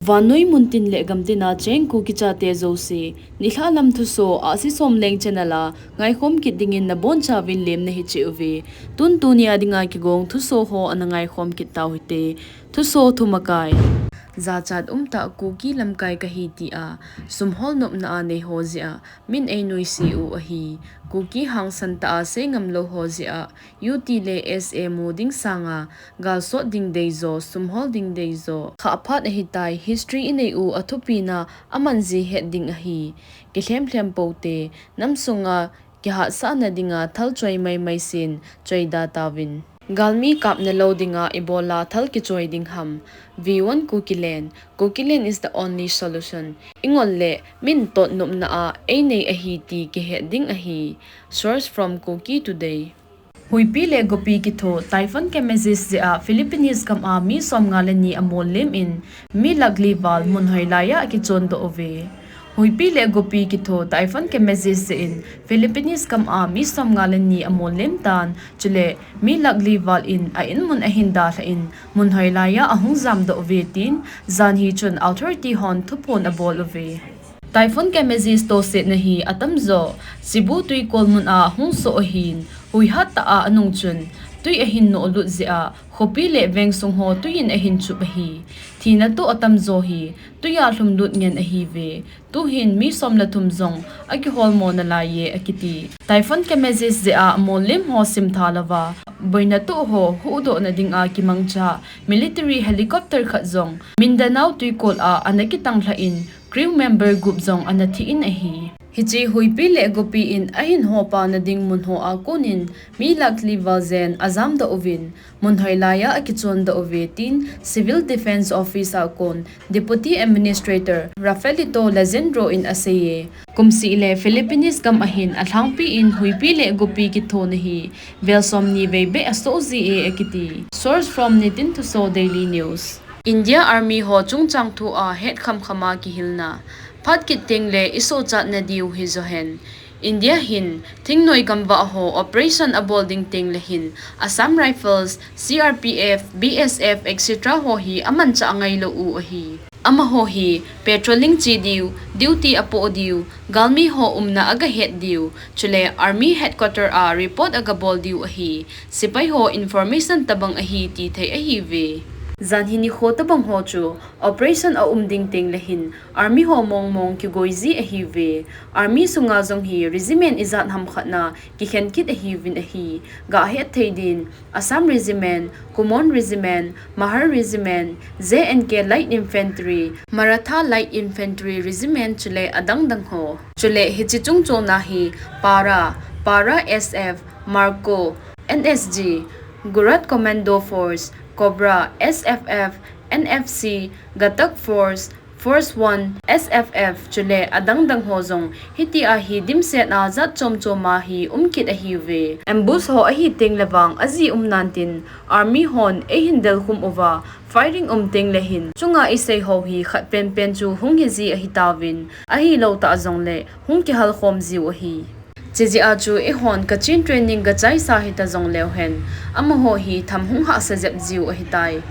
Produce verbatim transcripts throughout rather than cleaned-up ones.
Vannoi muntin le gamtina cheng Kuki chate jouse, nilhah lam thuso, Ahsi Somleng channel a ngaikhom kit dingin nabonchauvin lemna hiche uve. Tun tunia dinga kigong thuso ho ana ngaikhom kit tau hite. Thuso thumakai. Jachat umtah Kuki lamkai kahi tia sumhol nopna a neiho jeh a min einuisat u ahi. Kuki hangsan tah a seingam lou ho jeh a U T le S A mu ding sanga, gal sot ding deijo, sumhol ding deijo khah phat ahitai. History inei u athupina aman ji het ding ahi. Kilhem lhem poute, nam sunga kihatsahna dinga thal choi maimai sen, choi da tauvin. Galmi kapna lou dinga ibola thal kichoi ding ham. We want Kukiland. Kukiland is the only solution. Ingol le min tot nopna a einei ahi ti kihet ding ahi. Source from Kuki Today. Huipi le gopi kitho, typhoon Kemezis jeh a Philippines gam a mi somnga le ni amol lem in, mi lakh li val mun hoilai a akichon doh uve. Huipi le gopi kitho, typhoon Kemezis jeh in Philippines gam a mi somnga le ni amol lem tan, chule mi lakh li val in a in mun ahin dalha in, mun hoilai a ahung jam doh uve tin, janhi chun authority hon thuphon abol uve. Typhoon Kemezis tosetna hi atamjo Cebu tuikol mun a hung soh ahin, huihat tah a anung chun tui ahin nolut jeh a khopi le veng sung ho tui in ahin chup ahi. Thina toh atamjo hi tui a lhumlut ngen ahiuve. Tuhin mi som le thum jong akiholmo nalaiye akiti. Typhoon Kemezis jeh a amol lem ho simtha louva, boina toh ho huhdohna dinga kimangcha military helicopter khat jong Mindanao tuikol a ana kitanglha in, crew member gup jong ana thi in ahi. Hiche huipi le gopi in ahin hopa nading mun ho a konin mi lakh li val jen ajam doh uvin, mun hoilai a akichon doh uve tin Civil Defence Office a kon Deputy Administrator Rafaelito Lazendro in aseiye. Kumseh le Philippines gam ahin alhangpi in huipi le gopi kithona hi vel somni vei beh asoh jie akiti. Source from Nitin Thuso Daily News. India Army ho chungchang thu a het khamkham a kihilna. Phat kit teng le isochat nadiu hi johen. India hin thingnoi gamvah ho operation abol ding teng le hin Assam Rifles, C R P F, B S F, et cetera ho hi amanchah ngailou u ahi. Amaho hi patrolling che diu, duty apoh diu, galmi ho umna agahet diu, chule Army Headquarter a report agabol diu ahi. Sepai ho information tabang ahi tithei ahiuve. Janhi nikho tabang ho chu operation aum ding teng le hin Army ho mongmong kigoi ji ahiuve. Army sunga jong hi regiment ijat ham khatna kikhen kit ahiuvin ahi. Gahet thei din, Assam Regiment, Kumon Regiment, Mahar Regiment, J and K Light Infantry, Maratha Light Infantry Regiment chule adangdang ho. Chule hiche chungchona hi Para, Para S F, Marco, N S G, Gurat Commando Force, Cobra, S F F, N F C, Gatak Force, Force One, S F F, chule adangdang ho jong hitia hi dimset a jat chomchom a hi umkit ahiuve. Ambush ho ahi teng le vang aji um nantin, Army hon eihin delkhum uva, firing um teng le hin chunga isei ho hi khat penpen chu hung hiji ahitauvin, ahilou tah jongle hung kihal khom jiu ahi. Chejeh a chu eihon Kachin training gachaisa hita jongleu hen, amaho hi tham hung hahsa jep jiu ahitai.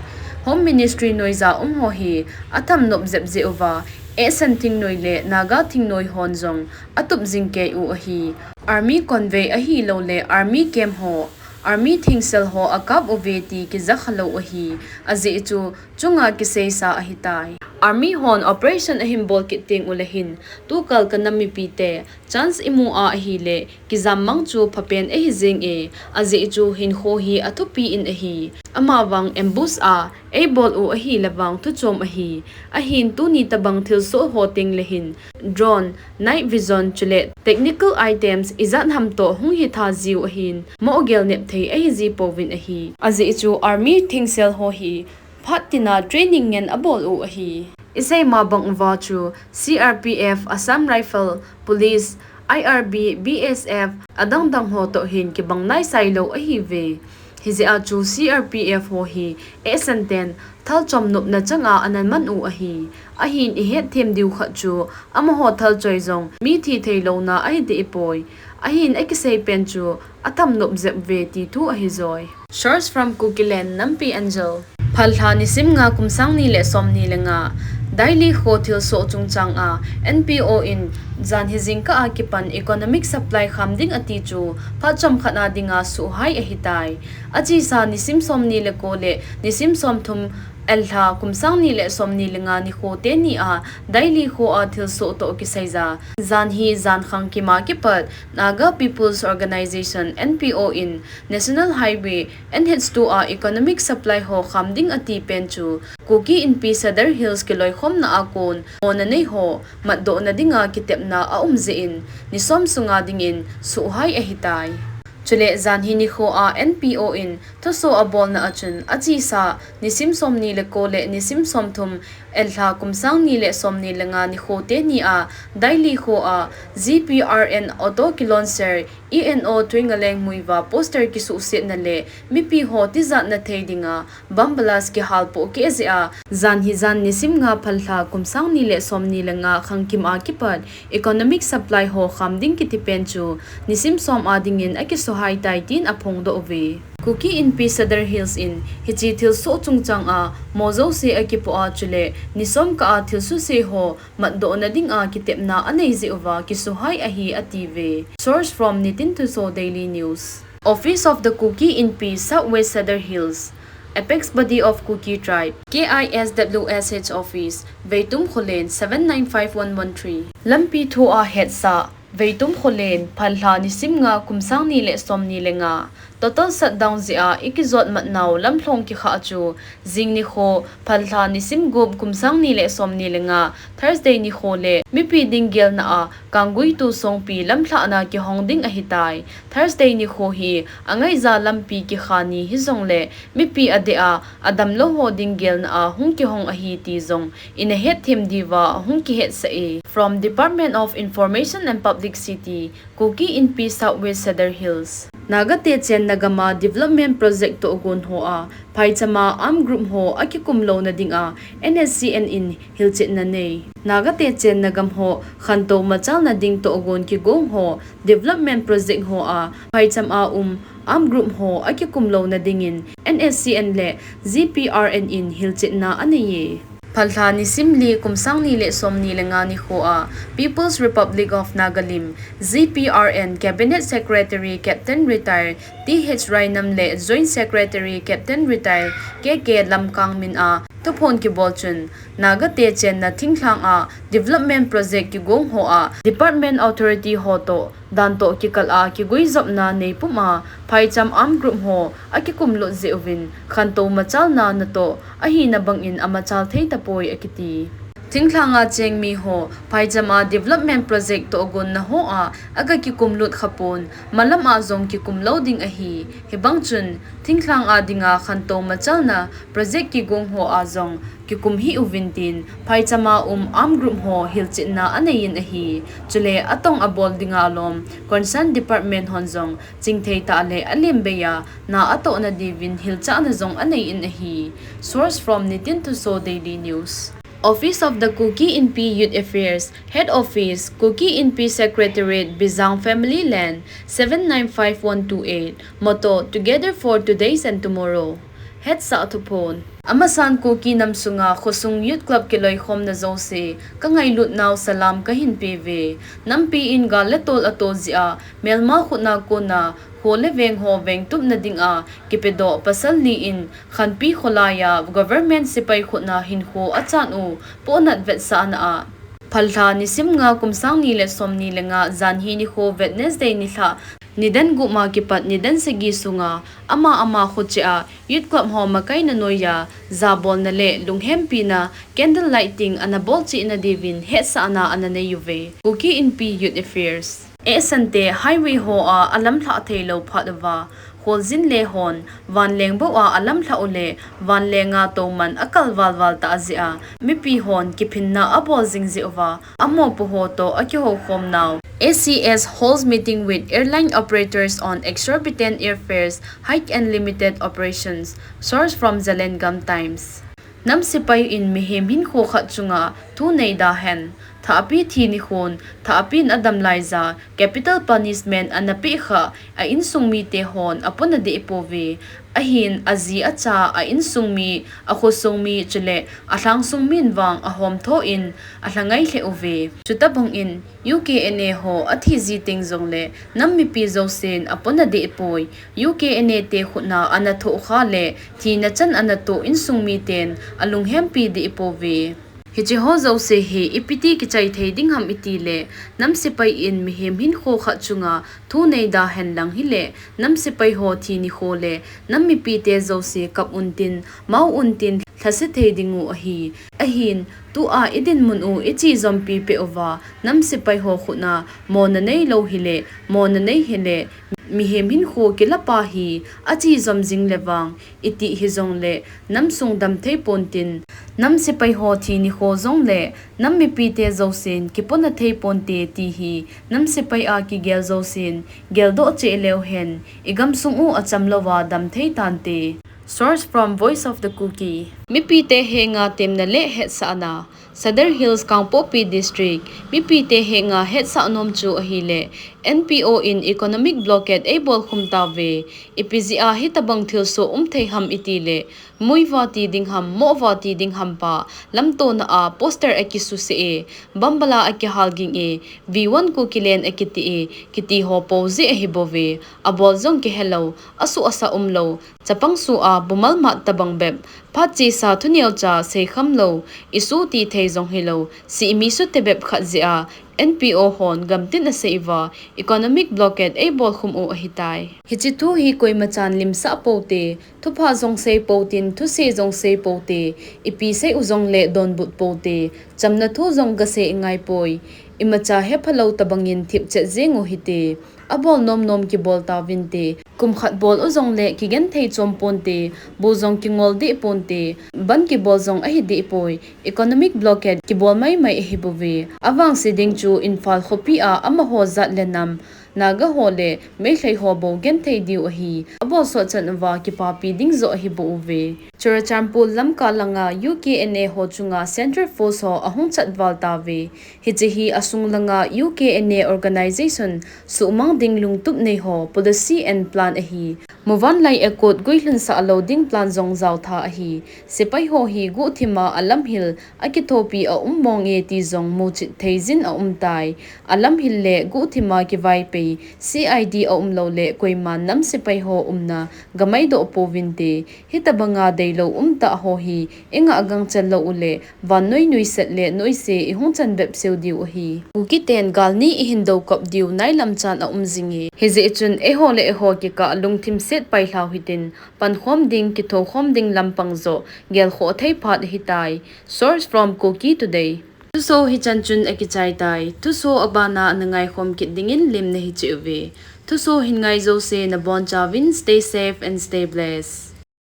Home Ministry noija um ho hi atham nop jep jeh uva, Esan thingnoi le Naga thingnoi hon jong atup jingkei u ahi. Army convoy ahiloule Army camp ho, Army thengsel ho akap uve ti kijakha lou ahi. Ajeh chu chunga kiseisa ahitai. Army hon operation ahin bol kit teng ule hin, tukal kanam mipite, chance imu a ahile, kijam mang chu phapen ahi jenge, ajeh chu hinkho hi athupi in ahi. Amavang ambush a eibol u ahile vang thuchom ahi. Ahin tuni tabang thilsoh ho teng le hin, drone, night vision chule technical items ijat ham toh hung hitha jiu ahin, mohgel nep thei ahiji pouvin ahi. Ajeh chu Army thengsel ho hi phat tina training ngen abol u ahi. Isei ma bang uva chu C R P F, Assam Rifle, Police, I R B, B S F, adangdang ho toh hin kibang naisai lou ahiuve. Hijeh a chu C R P F ho hi Esan ten thalchom nopna changa ana man u ahi. Ahin ihet them diu khat chu amaho thalchoi jong mi thi theilouna ahi deh ipoi. Ahin akisei pen chu atham nop jep uve ti thu ahijoi. Source from Kukiland, Nampi Angel. Phalha nisim nga kum sang ni le som ni le nga, Daili kho thilsoh chungchang a N P O in janhi jingkah a kipan economic supply kham ding ati chu phat chomkhat a dinga suhhai ahitai. Achesa nisim som ni le ko le nisim som thum L ha kum sang ni le som ni le nga nikho teni a Daili kho a thilsoh toh kisaiya, janhi jan khangkim a kipat Naga People's Organization, N P O in National Highway N H two a economic supply ho kham ding ati pen chu Kuki Inpi Sadar Hills kiloikhomna a kon mona nei ho matdohna dinga kitepna aum jeh in nisom sunga dingin suhhai ahitai. Chule janhi nikho a N P O in thusoh abolna a chun achesa nisim som ni le ko le nisim som thum L ha kum sang ni le som ni le nga nikho teni a Daili kho a G P R N auto kilonser E N O Tuingaleng Muivah poster kisuhsetna le mipi ho tijatna thei dinga bomb blast kihal pohkeh jeh a, janhi jan nisim nga Phalha kum sang ni le som ni le nga khangkim a kipat economic supply ho kham ding kiti pen chu nisim som a dingin akisuhhai tai tin aphongdoh uve. Kuki Inpi Sadar Hills in hiche thilsoh chungchang a mo jouse akipoh a chule nisom kah a thilsuse ho matdohna dinga kitepna anei jeh uva kisuhhai ahi atiuve. Source from Nitin Thuso Daily News. Office of the Kuki Inpi South West Sadar Hills, apex body of Kuki tribe, K I S W S H office, Veitum Kholen seven nine five one one three. Lampi thu a hetsah, Veitum Kholen, Phalha nisim nga kum sang ni le som ni le nga, total shutdown jeh a ikijot matnau lamlhong kikhah chu, jing nikho, Phalha nisim gup kum sang ni le som ni le nga, Thursday nikho le mipi ding gelna a Kangui to Songpi lamlhahna kihong ding ahitai. Thursday nikho hi angaija lampi kikha ni hijongle mipi adeh a adamlou ho ding gelna a hung kihong ahi ti jong ina hetthem diuva hung kihetsah e. From Department of Information and Publicity, Kuki Inpi South West Sadar Hills. Naga te chenna gam a development project tohgon ho a phaicham a armed group ho akikum louna dinga N S C N in hilchetna nei. Naga te chenna gam ho khantou machalna ding tohgon kigong ho development project ho a phaicham a um armed group ho akikum louna dingin N S C N le G P R N in hilchetna anei e. Phalha nisim li kum sang ni le som ni le nga nikho a People's Republic of Nagalim, G P R N Cabinet Secretary Captain Retired T H Rainam le Joint Secretary Captain Retired K K Lamkang min a thuphon kibol chun, Naga te chenna thinglhang a development project kigong ho a department authority ho toh dan toh kikal a kiguijopna neipum a phaicham armed group ho akikum lut jeh uvin khantou machalna natoh ahina bangin amachal thei tapoi akiti. Thinglhang a cheng mi ho phaicham a development project tohgon na ho a aga kikum lut khapon, malam a jong kikum lou ding ahi. Hibang chun thinglhang a dinga khantou machalna project kigong ho a jong kikum hih uvin tin phaicham a um armed group ho hilchetna anei in ahi. Chule atong abol dinga lom concern department hon jong chingthei tah le alem bei a na atohna diuvin hilchahna jong anei in ahi. Source from Nitin Thuso Daily News. Office of the Kuki Inpi Youth Affairs, Head Office, Kuki Inpi Secretariat, Bijang Family Land, seven nine five one two eight, motto, Together for Today's and Tomorrow. Hetsah thuphon. Amasan Kuki nam sunga khosung Youth Club kiloikhomna jouse kangailut nau salam kahin peuve. Nampi in gal le tol ato jeh a melma khutna kona kho le veng ho vengtupna dinga kipedoh pasal li in Khanpi kholai a government sepai khutna hinkho achan u pohnat vetsahna a Phalha nisim nga kum sang ni le som ni le nga janhi nikho Wednesday nilhah nidan gup a kipat nidan sagi sunga ama ama khocheh a Youth Club ho makaina noiya jabolna le lunghempina candle lighting ana bol chehna diuvin hetsahna ana nei uve. Kuki Inpi Youth Affairs. Esante highway ho a alamlhah theilou phat uva kholjin le hon vanleng bou a alamlhah u le vanlenga touman akal valval tah jeh a mipi hon kiphinna abol jing jeh uva amopo ho toh akihoukhom nau. A C S holds meeting with airline operators on exorbitant airfares hike and limited operations. Source from Zalengam Times. Nam sepai in mihem hinkho khat chunga thu nei da hen, Thahpi thi nikhon, thahpin adam laija, capital punishment ana peh kha, a insung mite hon apona deh pouve. Ahin, aji acha, a insung mi, akhosung mi, chule alhangsung min vang ahom tho in alhangai lheh uve. Chutabang in, U K N A ho athi ji teng jongle, nam mipi jousen apona deh poi. U K N A te khutna ana thoh kha le, thina chan ana toh insung miten alunghempi deh pouve. Hiche ho jouse hi ipiti kichai thei ding ham itile, nam sepai in mihem hinkho khat chunga thu neida henlang hile, nam sepai ho thi nikho le, nam mipite jouse kap untin, mao untin, lhase thei dingu ahi. Ahin, tua idinmun u ichijompi peh uva, nam sepai ho khutna mona neilou hile, mona nei hile, mihem hinkho kilapa hi achijom jing le vang, iti hijongle, namsung damthei pontin, nam sepai ho thi nikho jongle, nam mipite jousen kipona thei ponte ti hi, nam sepai a kigel jousen geldoh cheh leu hen, igamsung u achamlouva damthei tante. Source from Voice of the Kuki. Mipite henga temna le hetsahna. Sadar Hills Kangpokpi District, mipite henga hetsah nom chu ahile, N P O in economic blockade eibolkhum tauve. Ipi jeh a hitabang thilsoh umthei ham itile, muiva ti ding ham, mohva ti ding ham pa, lamtona a poster akisuse e, bambala akihal ging e, V one Kukiland akiti e, kiti ho pou jeh ahibouve. Abol jong kihelou, asuh asa umlou, chapang su a bumal mat tabang bep, phat chesa thuneocha seikhamlou, isu tithei jong hilou, simi sute bep khat jeh a, N P O hon gamtin asei uva, economic blockade eibolkhum u ahitai. Hiche thu hi koimachan limsah poute, thupha jong sei poutin, thuse jong sei poute, ipi sei u jongle donbut poute, chamna thu jong gasei ngaipoi, imacha hephalou tabangin thipchet jeng u hite. Abol nomnom kibol tauvinte, kum khat bol u jongle kigenthei chom ponte, bu jong kingol deh ponte, ban kibol jong ahi deh poi, economic blockade kibol maimai ahibouve. Avangse ding chu Imphal khopi a amaho jat le nam, Naga ho le Meitei ho bou genthei diu ahi. Abolsoh chan uva kipapi ding joh ahibouve. Churachandpur Lamka langa U K N A ho chunga Central Force ho ahung chatval tauve. Hiche hi asung langa U K N A organization suhmang ding lungtup nei ho policy and plan ahi. Muvanlai Accord guilhunsah lou ding plan jong jaotha ahi. Sepai ho hi guhthima alamhil akithopi aum monge ti jong muchet theijin aumtai. Alamhil le guhthima kivaipei C I D aumlou le koiman nam sepai ho umna gamaidoh pouvinte. Hitabanga deilou umtah ho hi ingah gangchel lou ule, vannoi nuiset le noise ihung chanbep seu diu ahi. Kukiten galni ihin doukop diu nailamchan aum jinge. Hijeh chun eiho le eiho kikah lungthim setpai lhau hitin, pankhom ding, kithokhom ding lampang joh gelkhoh thei phat ahitai. Source from Kuki Today. Thuso hichan chun akichaitai. Thuso abana nangaikhom kit dingin lim nahi cheh uve. Thuso hin ngai jouse nabonchauvin stay safe and stay blessed.